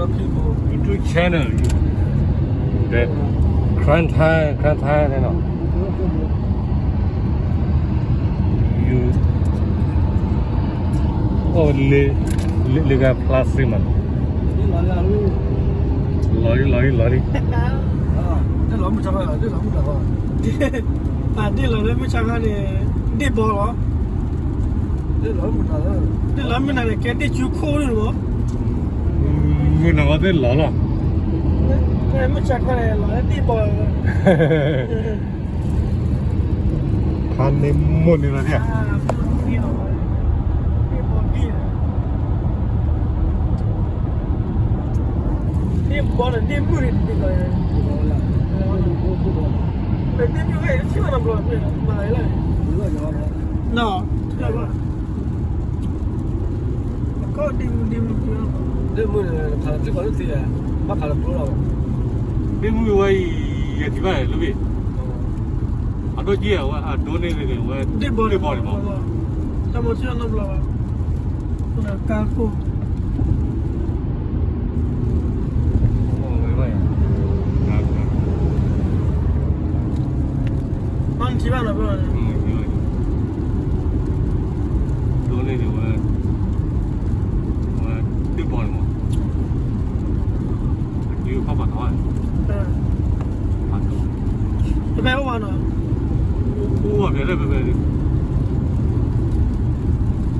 YouTube channel, the Karen Thai, Karen Thai န့ၣ်နီၤ. ယူ အိၣ်လၢ လၢ လၢကဖျါစ့မး, လီၤလံ လီၤလံ လီၤလံ, ဒ့ၣ်လီၤလၢမုၢ်ဆါခါန့ၣ် ဒ့ၣ်ဘီလီၤ, ဒ့ၣ်လီၤမုၢ်နၤန့ၣ် ကဲဒ့ၣ်ကူခိၣ်န့ၣ်လီၤ, မုၢ်နၤဝဲသ့ၣ်လီၤလီၤ, မုၢ်ဆါခါန့ၣ် လီၤလၢဒ့ၣ်ဘီလီၤ. ဖးန့ၢ်မိၢ်န့ၣ်လီၤဒ်, ဒ့ၣ်ဘီန့ၣ် ဒ့ၣ်မုၢ်န့ၣ်, ဒ့ၣ်မုၢ်ဝဲအံၤ ထံၣ်ဘၣ်နီတဘျီ, မၤလၢ, နီၤ, ကီၢ်ဒ့ၣ်မုၢ် ဒ့ၣ်မုၢ်, ဒ့ၣ်မုၢ်န့ၣ် ခးလၢထံကီၢ်လၢသ့, ဘၣ်ခးလၢကျိလီၤ, ဒ့ၣ်မုၢ်ဝဲအံၤ ယထံၣ်ဘၣ်လၢဘ့ၣ်, အဒိၣ်ကံၢ်အဝဲအဒိၣ်န့ၣ်န့ၣ် ဝဲဒ့ၣ်ဘီန့ၣ်ဘီ, တၢ်မၤထံၣ်နီတဘျီဘၣ်, ကါခိၣ် ဘၣ်နထံၣ်ဘၣ်နီၤ, ဒိၣ်န့ၣ်န့ၣ်ဝဲ, ဝဲဒ့ၣ်ဘီန့ၣ်မး, အက့ၤခီၣ်ပာ်ထီၣ်, ပဖဲအိၣ်ဝဲနီၤ, အိၣ်ဝဲဖဲလဲၣ် ပဖဲ,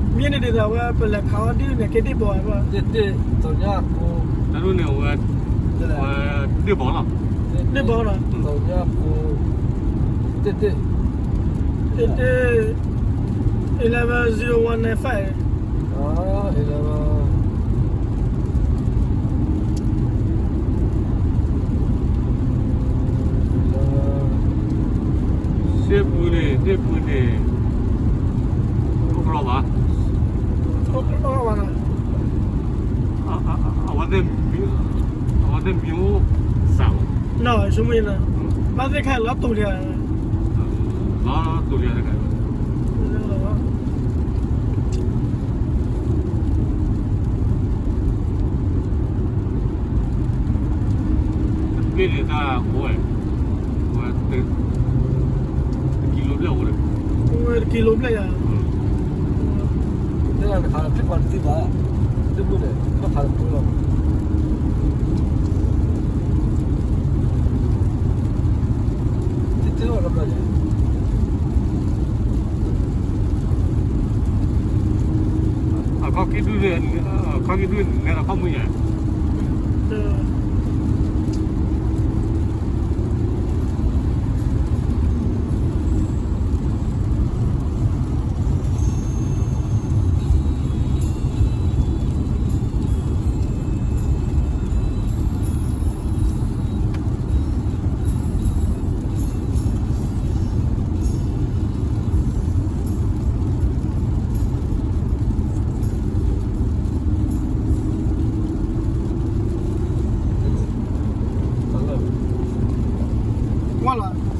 မ့ၢ်န့ၣ်ဒ်သိးဝဲ ပလဲၤခးအီၤဒ်န့ၣ် ကဲဒ့ၣ်ဘီ, တၢ်ဒ်န့ၣ်ဝဲ, ဝဲဒ့ၣ်ဘီလီၤ, ဒ့ၣ်ဘီလီၤ, တၢ်ဒ်, တၢ်ဒ်, eleven zero one nine five, စ့ပူၤန့ၣ် ဒ့ၣ်ပူၤန့ၣ်, အိၣ်ကလီဘၣ်, အဝဲသ့ၣ်မံၤအိၣ်စှၤလီၤ, ဘၣ်သ့ၣ်ခါ လီၤတိၢ်လံ, လီၤတိၢ်လံတခါ တဘ့ၣ်န့ၣ်တၢ်အိၣ်ဝဲ, ဝဲတကံလိဘျဲၣ်အိၣ်ဒီး, ဝဲတကံလိဘျဲၣ်ယၤ, တၢ်တခါ ဖဲပှၤတသံဘၣ်, တမုၢ်န့ၣ် ဘၣ်ခးတပူၤလီၤ, တတဲလီၤတဘျီန့ၣ် အခီၣ်ကံၢ်ဒုၣ်, အခီၣ်ကံၢ်ဒုၣ်နဲဒီးခီၣ်မုၢ်ယဲၢ်, ကွၢ်လီၤ